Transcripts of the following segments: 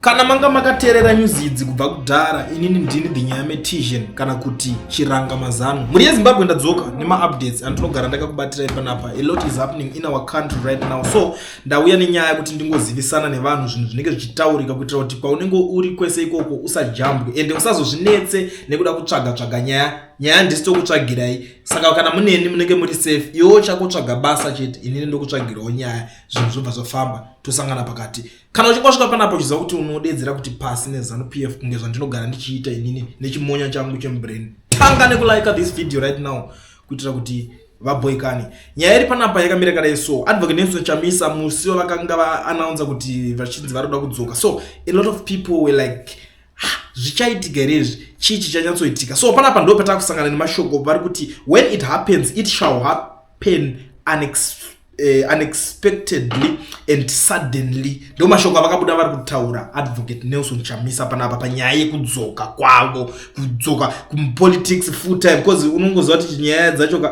Kana manga makateerera news idzi kubva kudhara, inini ndini the Nyayametician kana kuti Chiranga Mazano. Mhuri yeZimbabwe, ndadzoka nemaupdates andinogara ndakakubatirai panapa. A lot is happening in our country right now, so ndauya nenyaya yekuti ndingozivisana nevanhu zvinhu zvinenge zvichitaurika, kuitira kuti paunenge uri kwese ikoko usajambwe ende usazozvinetse nekuda kutsvaga tsvaga nyaya. Nyaya ndisi tokutsvagirai, saka kana muneni munenge muri safe. Iwewo chako tsvaga basa chete, inini ndokutsvagirawo nyaya, zvinhu zvobva zvafamba, tosangana pakati. Kana uchinge wasvika panapa uchiziva kuti unodedzera kuti pasi neZANU PF, kunge zvandinogara ndichiita inini nechimonya changu chemubrain, tanga nekulike this video right now kuitira kuti vaboikane. Nyaya iri panapa yakamira kadai. So Advocate Nelson Chamisa, musi wavakanga vaannouncer kuti vachinzi vari kuda kudzoka, so a lot of people were like, "Zvichaitika here izvi? Chii chichanyatsoitika?" So panapa ndo patakusangana nemashoko vari kuti, "When it happens, it shall happen unexpectedly and suddenly." Ndo mashoko avakabuda vari kutaura Advocate Nelson Chamisa panapa panyaya yekudzoka kwavo, kudzoka kumupolitics full time, because unongoziva kuti nyaya dzacho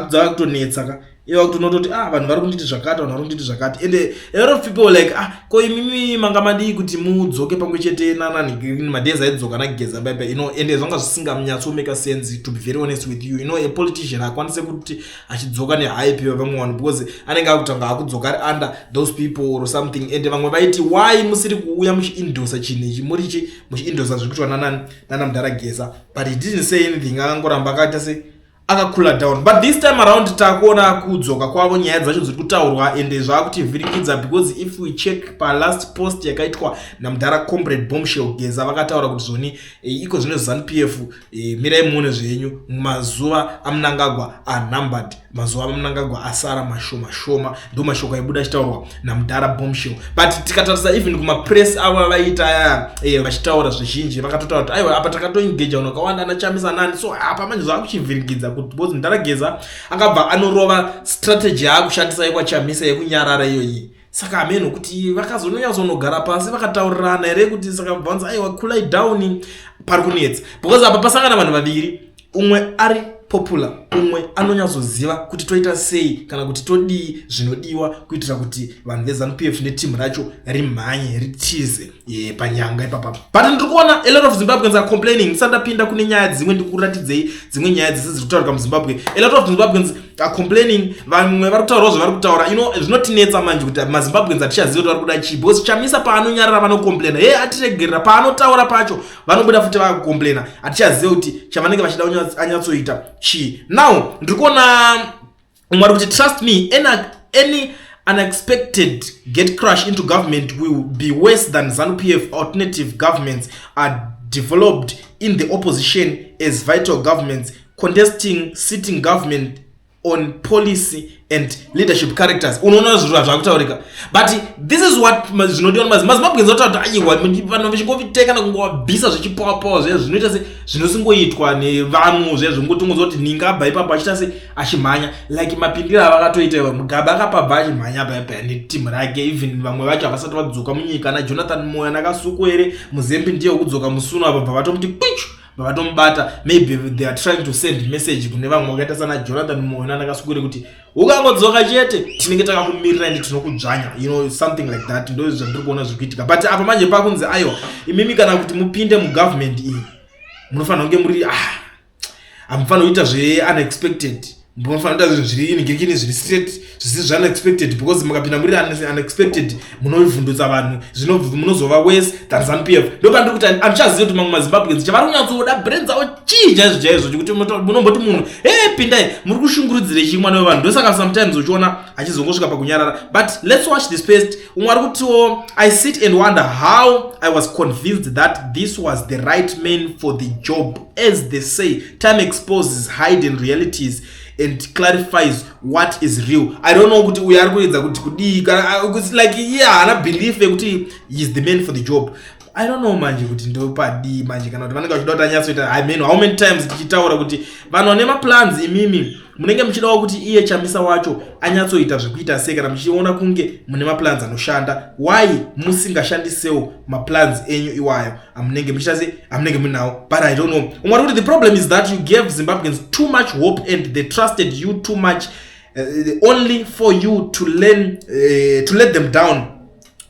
dzakutonetsa ka. Iva kuti unototi, "Ah, vanhu vari kunditi zvakati, vanhu vari kunditi zvakati," and a lot of people like, "Ah, ko imimi manga madii kuti mudzoke pamwe chete nanani madhezi aidzoka naGeza baibai?" Ende zvanga zvisinganyatsomake sense, to be very honest with you. A politician akwanise kuti achidzoka nehype yevamwe vanhu, because anenge akutanga akudzoka ari under those people or something. And vamwe vaiti, "Why musiri kuuya muchiendorsa chinhu ichi, murichi muchiendorsa zviri kuitwa nanani nanamudhara Geza?" But he didn't say anything, akangoramba akaita se akacoola down. But this time around takuona kudzoka kwavo, nyaya dzacho dziri kutaurwa ende zvaakutivhiringidza, because if we check palast post yakaitwa namudhara Comrade Bombshell Geza, vakataura kuti zvoni iko zvino ZANU PF, mirai muone zvenyu, mazuva aMnangagwa anumbered, mazuva aMnangagwa asara mashoma shoma. Ndo mashoko aibuda achitaurwa namudhara Bombshell. But tikatarisa even kumapress avo avaita aya, vachitaura zvizhinji, vakatotaura kuti aiwa, apa takatoengaja vanhu vakawanda, anachamisa nani. So apa manje zvaakuchivhiringidza kuti because mudhara Geza akabva anorova strategy yaakushandisa yekwaChamisa yekunyarara iyoyi. Saka hameno kuti vakazononyatsonogara pasi vakataurirana here kuti saka bvanzi aiwa, coolai down, pari kunetsa, because apa pasangana vanhu vaviri, umwe ari popular, umwe anonyatsoziva kuti toita sei kana kuti todii zvinodiwa kuitira kuti vanhu veZANU PF netimu racho rimhanye ritize panyanga ipapapa. But ndiri kuona a lot of Zimbabweans are complaining. Ndisati ndapinda kune nyaya dzimwe, ndikuratidzei dzimwe nyaya dzese dziri kutaurika muZimbabwe. A lot of Zimbabweans are complaining. Vamwe vari kutaurawo zvavari kutaura. Zvinotinetsa manje kuti maZimbabweans hatichazivi kuti vari kuda chii, because Chamisa paanonyarara vanocomplaina, he, atiregerera. Paanotaura pacho vanobuda futi vakucomplaina. Hatichazivi kuti chavanenge vachida anyatsoita chii. Now ndiri kuona umwe ari kuti, "Trust me, any unexpected gate crash into government will be worse than ZANU PF. Alternative governments are developed in the opposition as vital governments contesting sitting government on policy and leadership characters." Unoona zviro zvakutaurika, but this is what zvinodiwa nemaZimbabweans. Otaura kuti aiwa, vanhu vachingoviteka kungovabvisa zvichipawapawa zviya zvinoita se zvinosingoitwa nevanhu zviya, zvingotongoza kuti ningabva ipapo achiita se achimhanya, like mapindiro avakatoita iva Mugabe akapabva achimhanya paya netimu rake. Even vamwe vacho havasati vadzoka munyika, naJonathan Moyo nakasukwere Muzembi, ndiye wekudzoka musuno apa, bva vatomuti kwichu, vakatomubata. Maybe they are trying to send message kune vamwe vakaita sana Jonathan Moyo nanakasukure kuti ukangodzoka chete tinenge takakumirira ende tinokudzvanya, something like that. Ndo zvandiri kuona zviri kuitika. But apa manje pakunzi aiwa, imimi kana kuti mupinde mugovernment iyi munofanira kunge muri, ah, hamufanira kuita zveunexpected, munofanira kuita zvinhu zviri inigirikini, zviri straight, zvisiri zveunexpected, because mukapinda muri unexpected munovhundutsa vanhu, munozova worse than ZANU PF. Ndo pandiri kuti handichazivi kuti mamwe maZimbabweans chavari kunyatsoda brain dzavo chii chaizvo chaizvo, chekuti munomboti munhu, "He, pindai," muri kushungurudzire chii mwana wevanhu? Ndosaka sometimes uchiona achizongosvika pakunyarara. But let's watch this first. Umwe ari kutiwo, "I sit and wonder how I was convinced that this was the right man for the job. As they say, time exposes hidden realities and clarifies what is real." I don't know kuti uyo ari kuedza kuti kudii, like iye haana belief yekuti he is the man for the job. I don't know manje kuti ndopadii manje, kana kuti vanenge vachida kuti anyatsoita. I mean, how many times tichitaura kuti vanhu vane maplans, imimi munenge muchidawo kuti iye Chamisa wacho anyatsoita zvekuita sei? Kana muchiona kunge mune maplans anoshanda, why musingashandisewo maplans enyu iwayo amunenge muchiita sei, amunenge munawo? But I don't know. Umwe ari kuti, "The problem is that you gave Zimbabweans too much hope and they trusted you too much, only for you to learn to let them down.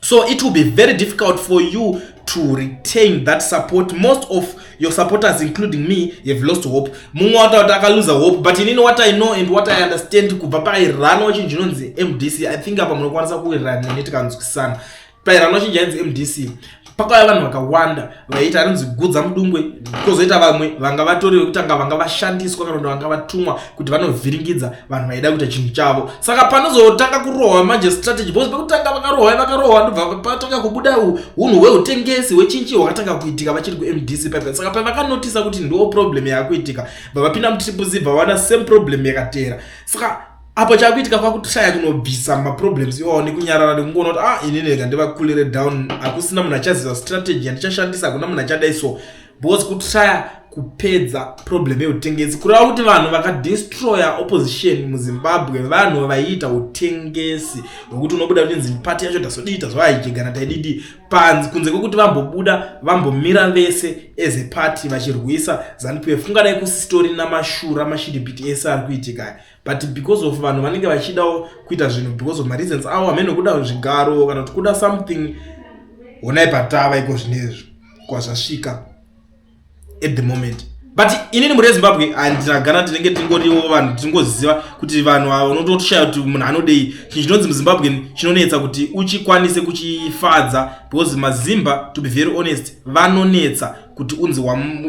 So it will be very difficult for you to retain that support. Most of your supporters, including me, have lost hope. Mumwe wataura kuti akaluza hope, but inini what I know and what I understand, kubva pairanwa chinhu chinonzi MDC, I think apa munokwanisa kuwirirana neni tikanzwisisana. Pairanwa chinhu chainzi MDC, pakauya vanhu vakawanda vaiita anonzi Gudza Mudungwe, kwozoita vamwe vanga vatori vekutanga vanga vashandiswa kana kuti vanga vatumwa kuti vanovhiringidza vanhu vaida kuita chinhu chavo. Saka panozotanga kurohwa manje strategy, because pekutanga vakarohwa, vakarohwa, ndobva patanga kubuda unhu hweutengesi hwechinchi hwakatanga kuitika vachiri kuMDC pipe. Saka pavakanotisa kuti ndo problem yaakuitika, bva vapinda muTriple C, bva vaona same problem yakateera. Saka apo chakuitika kwakutraya kunobvisa maproblems iwawo nekunyarara, nekungoona kuti, ah, inini rega ndivakulire down, hakusina munhu achaziva strategy yandichashandisa, hakuna munhu achadai. So because kutraya kupedza problem yeutengesi, kureva kuti vanhu vakadestroya opposition muZimbabwe vanhu vaiita utengesi hwekuti unobuda uchinzi pati yacho tazodii, tazoaijegana, taididi panzi, kunze kwekuti vambobuda vambomira vese as a party vachirwisa ZANU PF, kungadai kusitorina mashura mashiripiti ese ari kuitika. But because of vanhu vanenge vachidawo kuita zvinhu because of mareasons avo hamene, kuda zvigaro kana kuti kuda something, honai patava iko zvinezvi kwazvasvika at the moment. But inini muri yeZimbabwe handinagana, tinenge tingoriwo vanhu tingoziva kuti vanhu ava unotoshaya kuti munhu anodei. Chinhu chinonzi muZimbabwe chinonetsa kuti uchikwanise kuchifadza, because maZimba, to be very honest, vanonetsa kuti unzi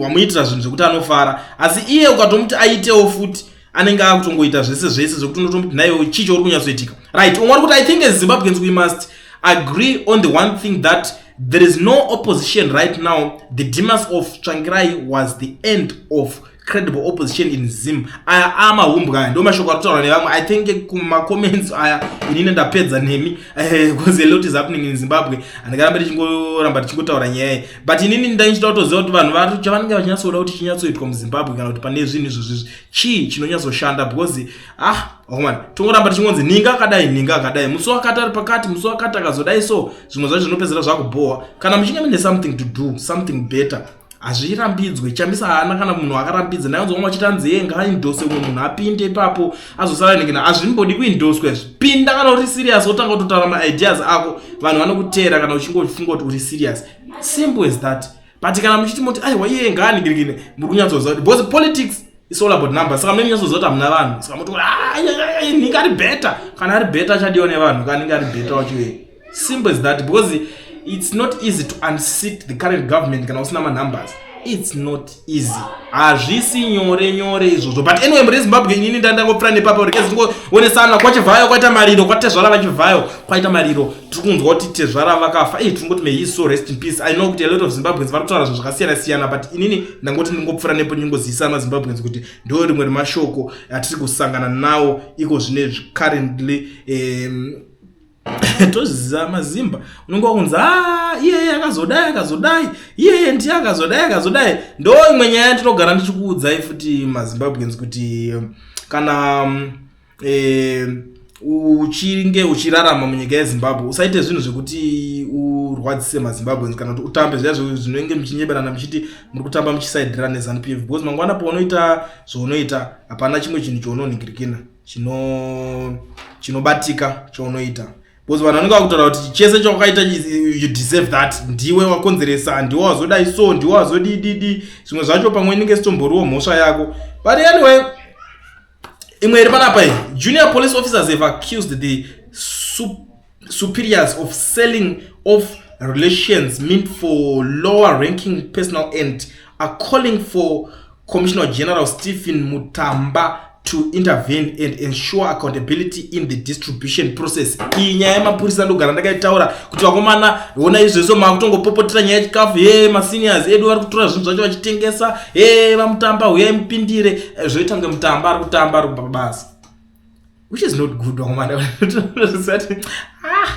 wamuitira zvinhu zvekuti anofara, asi iye ukatomuti aitewo futi anenge akutongoita zvese zvese zvekuti unotomuti naiwe chii chouri kunyatsoitika. Right, umwe ari kuti, "I think as Zimbabweans we must agree on the one thing, that there is no opposition right now. The demise of Tsvangirai was the end of credible opposition in Zim." Aya amahumbwa, aya ndo mashoko ari kutaura nevamwe, I think, kumacomments aya. Inini ndapedza nemi because a lot is happening in Zimbabwe. Handingarambe tichingoramba tichingotaura nyaya iyi, but inini ndaichida kutoziva kuti vanhu vari chavanenge vachinyatsoda kuti chinyatsoitwa muZimbabwe, kana kuti pane zvinhu izvozvizvi chii chinonyatsoshanda, because, ah, vakomana, tongoramba tichingonzi ninga akadai, ninga akadai, musi wakati ari pakati, musi wakati akazodai. So zvimwe zvacho zvinopedzera zvakubhohwa. Kana muchinge mune something to do, something better, hazvirambidzwe. Chamisa haana kana munhu akarambidza. Ndakanzwa vamwe vachiti anzi ye ngaaendorse umwe munhu apinde ipapo azosara nengena. Hazvimbodi kuendorswa izvi. Pinda kana uri serious, wotanga kutotaura maideas ako, vanhu vanokuteera kana uchingofunga kuti uri serious. Simple as that. But kana muchiti moti aiwa iye ngaaningirikine, muri kunyatsoziva kuti, because politics is all about numbers, saka munenge munyatsoziva kuti hamuna vanhu, saka moti ninge ari better. Kana ari better achadiwa nevanhu, kana ninge ari better wacho. Simple as that, because it's not easy to unseat the current government kana usina manumbers. It's not easy, hazvisi nyore nyore izvozvo. But anyway, muri Zimbabwe, inini ndandangopfura nepapo rekezingowonesana. KwaChivhayo kwaita mariro, kwatezvara vaChivhayo kwaita mariro. Tiri kunzwa kuti tezvara vakafa. Ei, tingoti may his soul rest in peace. I know kuti a lot of Zimbabweans vari kutaura zvinhu zvakasiyana siyana, but inini ndangoti ndingopfura nepo, ndingozivisa maZimbabweans kuti ndo rimwe remashoko atiri kusangana nawo iko zvinezvi currently. Tozviziva maZimba, unonge wakunzi, a, iyeye akazodai, akazodai, iyeye ndiye akazodai, akazodai. Ndo imwe nyaya ndinogara ndichikuudzai futi maZimbabweans kuti kana uchinge uchirarama munyika yeZimbabwe, usaite zvinhu zvekuti urwadzise maZimbabweans, kana kuti utambe zviya zvinenge muchinyeberana muchiti muri kutamba muchisaidhira neZANU PF, because mangwana paunoita zvaunoita hapana chimwe chinhu chaunonhingirikina chinobatika chaunoita, because vanhu vanenge vakutaura kuti chese chawakaita, you deserve that, ndiwe wakonzeresa, ndiwe wazodai, so ndiwe wazodididi. Zvimwe zvacho pamwe inenge sitomboriwo mhosva yako. But anyway, imwe iri panapa iyi: junior police officers have accused the superiors of selling off rations meant for lower ranking personnel and are calling for Commissioner General Stephen Mutamba to intervene and ensure accountability in the distribution process. Iyi nyaya yemapurisa ndogara ndakaitaura kuti vakomana, ona izvezvo makutongopopotera nyaya yechikafu, ye maseniors edu vari kutora zvinhu zvacho vachitengesa. He, vaMutamba, huyai mupindire. Zvoita kunge Mutamba ari kutamba ari kubasa, which is not good, vakomana. Ah,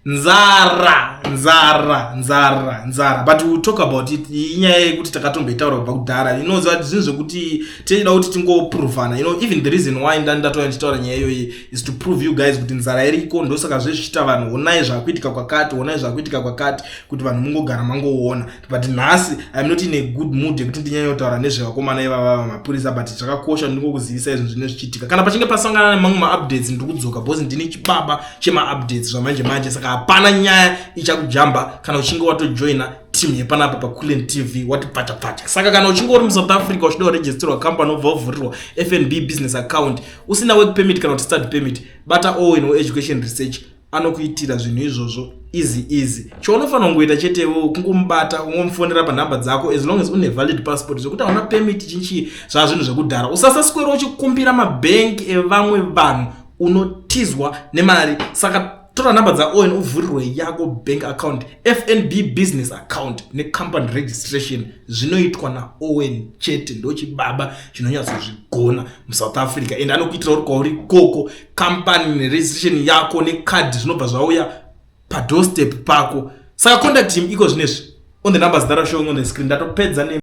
nzara, nzara, nzara, nzara, but we'll talk about it. Inyaya yekuti takatomboitaura kubva kudhara, inoziva kuti zvinhu zvekuti tichida kuti tingoprovana. Even the reason why ndatouya ndichitaura nyaya iyoyi is to prove you guys kuti nzara iriko, ndosaka zvezvichiita vanhu, honai zvakuitika kwakati, honai zvakuitika kwakati, kuti vanhu mungogara mangoona. But nhasi I'm not in a good mood yekuti ndinyanye kutaura nezvevakomana ivava mapurisa, but zvakakosha ndingokuzivisa izvo zvine zvichiitika. Kana pachinge pasangana nemamwe maupdates, ndiri kudzoka, because ndini chibaba chemaupdates zvamanje manje. Saka Hapana nyaya ichakujamba kana uchinge watojoina team yepanapa paQuillian TV, wati pfacha pfacha. Saka kana uchinge uri muSouth Africa uchida kuregisterwa company, ubva wavhurirwa FNB business account, usina work permit kana kuti study permit, bata Owen weEducation Research, anokuitira zvinhu izvozvo easy easy. Chaunofanira kungoita chetewo kungomubata, ungomufonera panhamba dzako, as long as une valid passport. Zvekuti hauna permit chinchii, zvaa zvinhu zvekudhara. Usasaswera uchikumbira mabhengi evamwe vanhu, unotizwa nemari. Saka tora nhamba dzaOwen, uvhurirwe yako bank account, FNB business account necompany registration. Zvinoitwa naOwen chete, ndochibaba chinonyatsozvigona muSouth Africa, and anokuitira uri kwauri koko. Company neregistration yako nekadhi zvinobva zvauya padoorstep pako. Saka contact him iko zvinezvi on the numbers that are showing on the screen. Ndatopedza ne